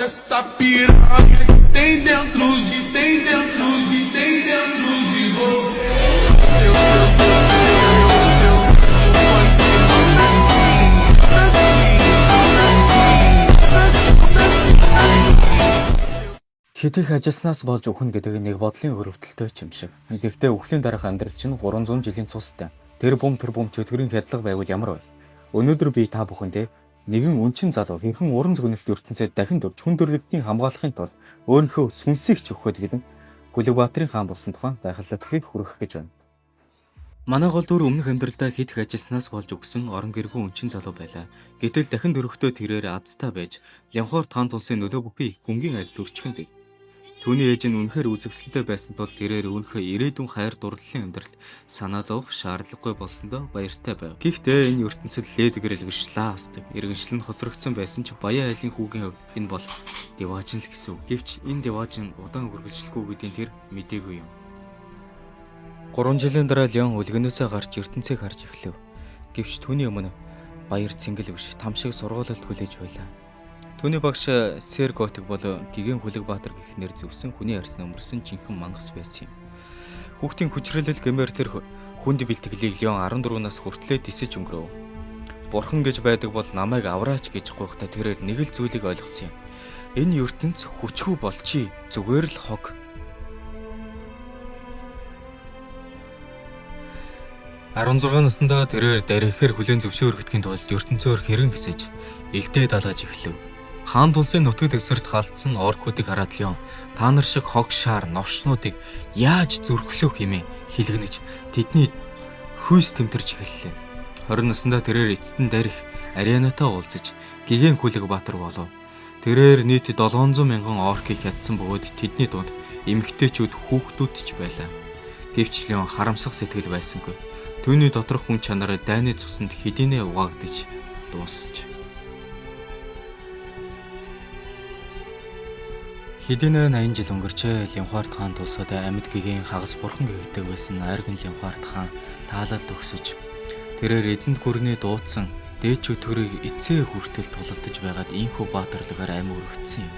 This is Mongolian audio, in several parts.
Essa piranha que tem dentro de, tem dentro de, tem dentro de você. Seu, seu, seu, seu, Хэд их ажилласнаас болж үхэн гэдэг нэг бодлын өрөвдөлтөй ч юм шиг. Гэхдээ үхлийн дараах амьдрал чинь 300 жилийн цустай. Тэр бум тэр бум чөтгөрийн хядлага байвал ямар вэ? Өнөөдөр би та бүхэндээ нэгэн үнчин залуу хэрхэн уран зөгнөлт ертөнцөд дахин дөрж хүн төрлөختний хамгаалахын тулд өөрийнхөө сүнсийг ч өгөхөд гэлэн Гүлэг Баатрын хаан болсон тухайн гайхалтай хүргэх гэж байна. Манай гол дүр өмнөх амьдралдаа хэд их ажилласнаас болж өгсөн орон гэргүй үнчин залуу байлаа. Гэтэл дахин дөрөхдөө тэрээр азтай байж Лямхор таан тулсын нөлөө бүхий их гүнгийн айл төрчихөндөг. Түүний ээж нь үнэхээр үзэсгэлэнтэй байсан тул тэрээр өөрийнхөө ирээдүйн хайр дурлалын амьдралд санаа зовох шаардлагагүй болсондоо баяртай байв. Гэхдээ энэ ертөнцид лээд гэрэл гэршлаасдаг. Иргэншил нь хоцрогдсон байсан ч баян айлын хүүгийн хувьд энэ бол диваажин л гэсэн үг. Гэвч энэ диваажин удаан үргэлжлэхгүй гэдгийг тэр мдээгүй юм. 3 жилийн дараа Леон өлгөнөөсөө гарч ертөнцийг харж эхлэв. Гэвч түүний өмнө баяр цэнгэл биш там шиг сургуулилт хүлээж байлаа. Түүний багш Сэр Готик бол гигэн Хүлэг Баатар гэх нэр зэвсэн хүний арьсны өмөрсөн жинхэнэ мангас байсан юм. Хүүхдийн хүчрэлэл гэмээр тэр хүнд бэлтгэлийг Леон 14 нас хүртлээр тисэж өнгөрөв. Бурхан гэж байдаг бол намайг авраач гэж гуйхдаа тэрээр нэг л зүйлийг ойлгосон юм. Энэ ертөнц хүчгүй болчий зүгээр л хог. 16 наснда тэрээр дарихээр хүлээн зөвшөөрөгдөхийн тулд ертөнцөөр хэрэн хэсэж элдээ далгаж эхлэв. Хаан тулсын нутаг дэвсгэрт халдсан оркуудыг хараад Леон та нар шиг хог шаар новшнуудыг яаж зүрхлөх хэмээн хилэгнэж тэдний хүйс тэмтэрч эхэллээ. 20 наснда тэрээр эцэст нь дарих Арианатай уулзаж гигэн Хүлэг Баатар болов. Тэрээр нийт 700 мянган оркийг хятсан бөгөөд тэдний дунд эмэгтэйчүүд хүүхдүүд ч байлаа. Гэвч Леон харамсах сэтгэл байсангүй. Түүний доторх хүн чанараа дайны цуснд хэдийнэ угаагдаж дуусч. Хэдийнэ 80 жил өнгөрчээ. Лямхуарт хаан тулсад амьд гэгийн хагас бурхан гэгдэг байсан айрган Лямхуарт хаан таалал төгсөж тэрээр эзэнт гүрний дуудсан дээд чөтгөрийг эцээ хүртэл тулалдаж байгаад ийнхүү баатарлагаар амь өргөцсөн юм.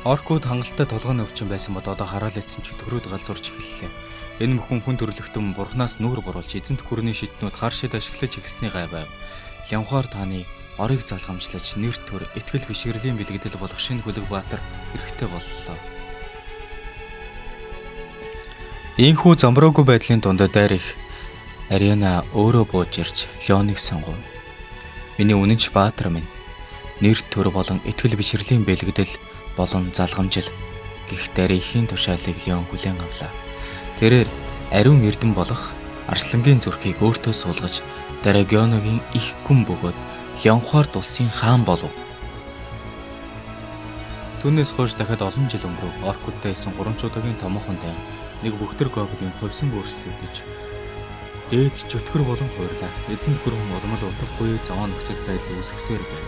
Оркууд хангалттай толгойн өвчин байсан бол одоо хараал эцсэн чөтгөрүүд галзуурч эхэллээ. Энэ бүхэн хүн төрлөختөн бурхнаас нүүр буруулж эзэнт гүрний шиднүүд хар шид ашиглаж эхэлсний гай байв. Лямхуар тааны орыг залгамжлаж нэр төр итгэл бишгэрлийн бэлгэдэл болох шинэ Хүлэг Баатар хэрэгтэй боллоо. Ийхүү замбраагүй байдлын дунд дайр их Ариана өөрөө бууж ирж Леоныг сонгов. Миний үнэнч Баатар минь нэр төр болон итгэл бишрэлийн бэлгэдэл болон залгамжил гэх дарихийн тушаалыг Леон хүлээн авлаа. Тэрээр ариун эрдэм болох Арслангийн зүрхийг өөртөө суулгаж Дарагионогийн их гүн бөгөөд Лямхуарт улсын хаан болов. Түүнээс хойш дахиад олон жил өнгөрөв. Оркуудтай исэн гурамчуудагийн томоохон дайн нэг бөхтөр гоблин хувьсан өөрчлөгдөж дээд чөтгөр болон хуурлаа. Эзэнт гүрэн улам л утгагүй зовоон нөхцөл байдал үүсгэсээр байв.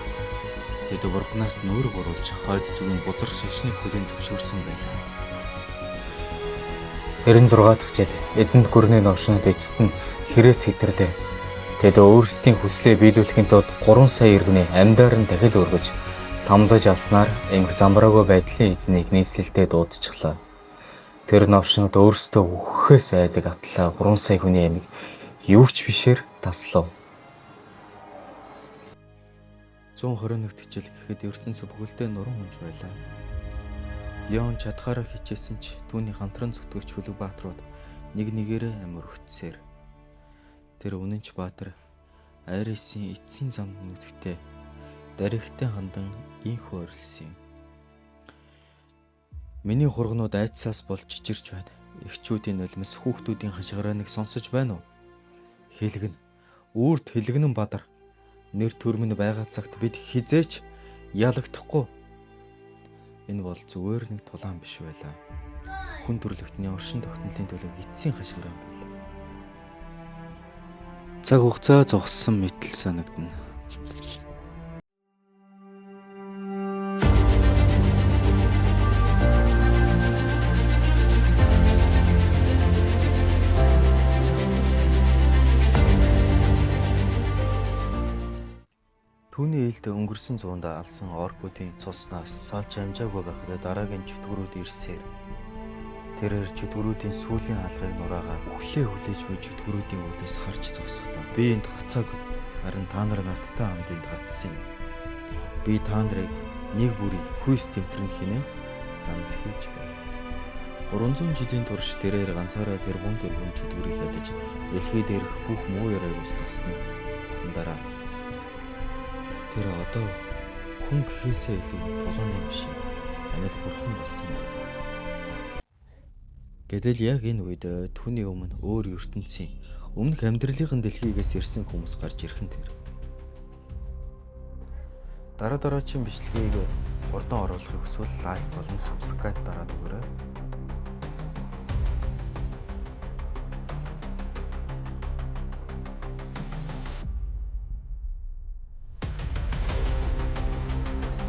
Тэд бурхнаас нүүр буруулж хойд зүгийн бузар шашныг хүлээн зөвшөөрсөн байлаа. 96 дахь жил эзэнт гүрний новшнууд эцэст нь хэрээс хэтэрлээ. Тэд өөрсдийн хүслээ биелүүлэхийн тулд 3 сая иргэний амьдаар нь дахил өргөж тамлаж алснаар эмх замбраагүй байдлын эзнийг нийслэлдээ дуудчихлаа. Тэр новшнууд өөрсдөө үхэхээс айдаг атлаа 3 сая хүний амийг юу ч бишээр таслав. 121 дэх жил гэхэд ертөнц бүхэлдээ нуран унж байлаа. Леон чадхаараа хичээсэн ч түүний хамтран зүтгэгч Хүлэг Баатрууд нэг нэгээрээ ам өргөцсөөр. Тэр үнэнч Баатар Арисын эцсийн замд нүдэгтэй даригтай хандан ийнхүү орилсон юм. Миний хургнууд айдсаас болж жижирч байна. Эхчүүдийн нулимс хүүхдүүдийн хашгирааныг сонсож байна уу? Хэлгэн. Үүрт хэлгэнэн бадар. Нэр төрмөн байгаа цагт бид хизээч ялагдахгүй. Энэ бол зүгээр нэг тулаан биш байлаа. Хүн төрлөختний оршин тогтнолын төлөө эцсийн хашгираан байлаа. Цаг хугацаа зогссон мэтэл санагдана. Түүний ээлд өнгөрсөн зуунд алсан оркуудын цуснаас салж амжаагүй байхад дараагийн чөтгөрүүд ирсээр тэрээр чөтгөрүүдийн сүүлийн хаалгыг нураагаад үхлээ хүлээж буй чөтгөрүүдийн үүднээс харж зогсохдоо би энд гацаагүй, харин та нар надтай хамт энд гацсан юм. Би та нарыг нэг бүрийг хүйс тэмтрэн хэмээн занал хэлж байна. 300 жилийн турш тэрээр ганцаараа тэрбум тэрбум чөтгөрийг ядаж дэлхий дээрх бүх муу яриаг устгасны дараа тэр одоо хүн гэхээсээ илүү тулааны машин амьд бурхан болсон байлаа. Гэтэл яг энэ үед түүний өмнө өөр ертөнцийн өмнөх амьдралынхын дэлхийгээс ирсэн хүмүүс гарч ирэх нь тэр. Дараа дараагийн бичлэгийг хурдан оруулахыг хүсвэл like болон subscribe дараад өгөөрэй.